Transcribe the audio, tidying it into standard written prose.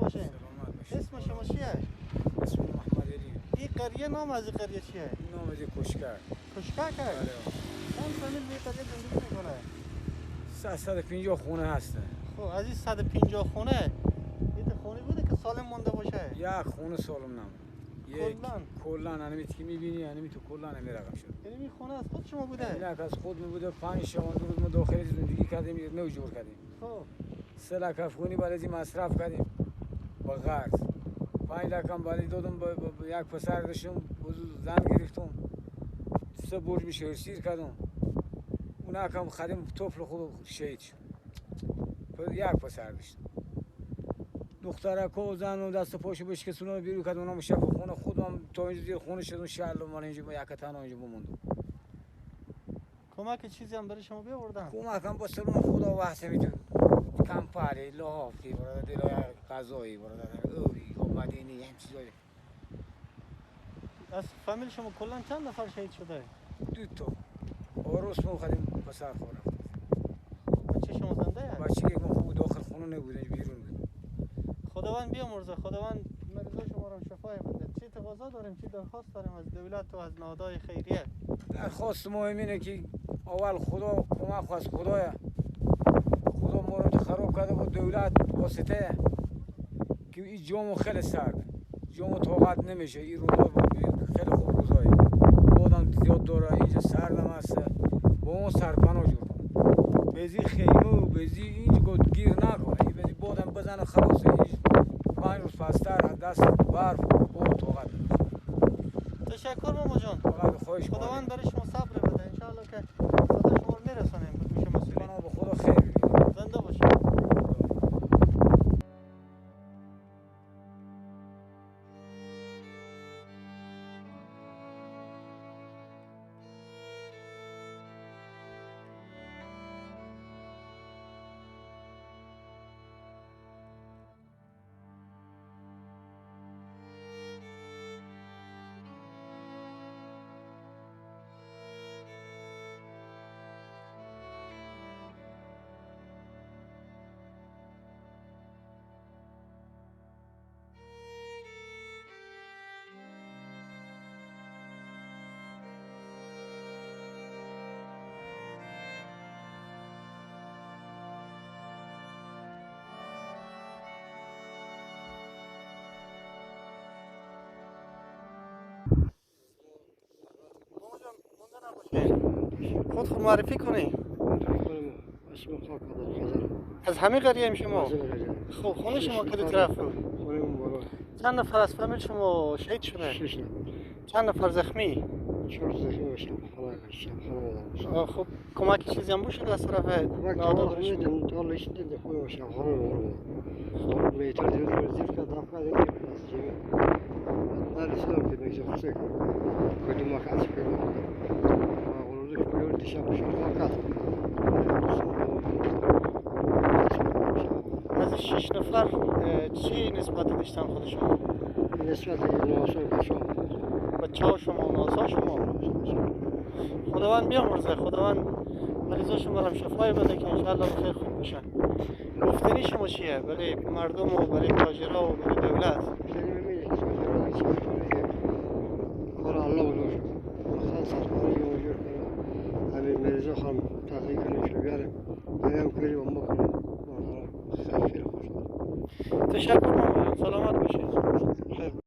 باشین. اسم شما چیه؟ اسم محمد علی. این قریه نام از این قریه چیه؟ نام از کشکر. کشکر؟ بله. چند فامیل به قریه زندگی میکنه؟ 150 خونه هسته. خب از این 150 خونه یه خونه بوده که سالم مونده باشه؟ یک خونه سالم نمونده. کلاً همین که میبینی همین تو کلاً همین رقم شد. یعنی این خونه از خود شما بوده؟ نه از خود می بوده. 5 شبانه روز ما داخل زندگی کردیم، نو جور کردیم. خب 3 لک افغانی برای این مصرف کردیم با قرض. 5 لک هم برای دادم با یک پسر داشتم، زن گرفتم، 3 برج میشه سیر کردم. اون هم خریم طفل خود شهید شد. یک پسر داشتم. دخترک و زن و دست و پاشو بشکستون و بیرون کردم، اونم شب خونه خودم تا اینجا زیر خونه شدم، شل من اینجا یک تنها اینجا بموندم. کمک چیزی هم برای شما بیاوردن؟ کمک هم با سلام خدا وحسه میتون کمپری لحافی برادر دلای غذایی برادر اوری مدینی هم چیزایی. از فامیل شما کلا چند نفر شهید شده؟ 2 تا. آروس ما خدیم پسر خورم. بچه شما زنده است؟ بچه که خوب داخل خونه نبود، بیرون بود. خداوند بیامرزه، خداوند مریضای شما را شفای بده. چی تقاضا داریم، چی درخواست داریم از دولت و از نهادهای خیریه؟ درخواست ما اینه که اول خدا کمک خواست، خدایا خدا ما رو خراب کرده بود دولت واسطه که این جامو خیلی سرد، جامو طاقت نمیشه، این روزا خیلی خوب روزایه، بادم زیاد داره، اینجا سردم هست، با ما سرپناه جور کنه، بزی خیمه و بزی اینجا گیر نکنه، این بزی بادم بزنه خلاصه، اینجا 5 روز پستر از دست برف و باد طاقت نمیشه. تشکر ماما جان. خواهش خداوند برای شما صبر بده انشالله که صدا شما رو میرسانیم به گوش مسئولین. به خدا خیر. زنده باشید. خود معرفی کنی. از همه قریه شما؟ خب خونه شما کدو طرف بود؟ خونه اون بالا. چند نفر از فامیل شما شهید شده؟ 6 نفر. چند نفر زخمی؟ 4 زخمی و شبخانه. خب کمک چیزی هم بود از طرف نهادها؟ کمک تا لش دیده خونه و شبخانه رو خب میتر دیروز زیر کرد دفعه دیگه از جیب نرسیدم که میگه خسته کن کدوم وقت از پیدا کنم. از 6 نفر چی نسبتی داشتن خودشون؟ نسبت نواسا بچه ها. بچه ها شما و نواسا شما. خداوند بیامرزه، خداوند مریضا شما را شفای بده که انشاءالله بخیر خوب بشن. گفتنی شما چیه برای مردم و برای تاجرها و برای دولت؟ کار الله بزرگ شد. همین مریضا خواهم تحقیق کنیم که بیاریم همین کاری با ما کنیم. خیلی خوشحال. تشکر ماما جان، سلامت باشید.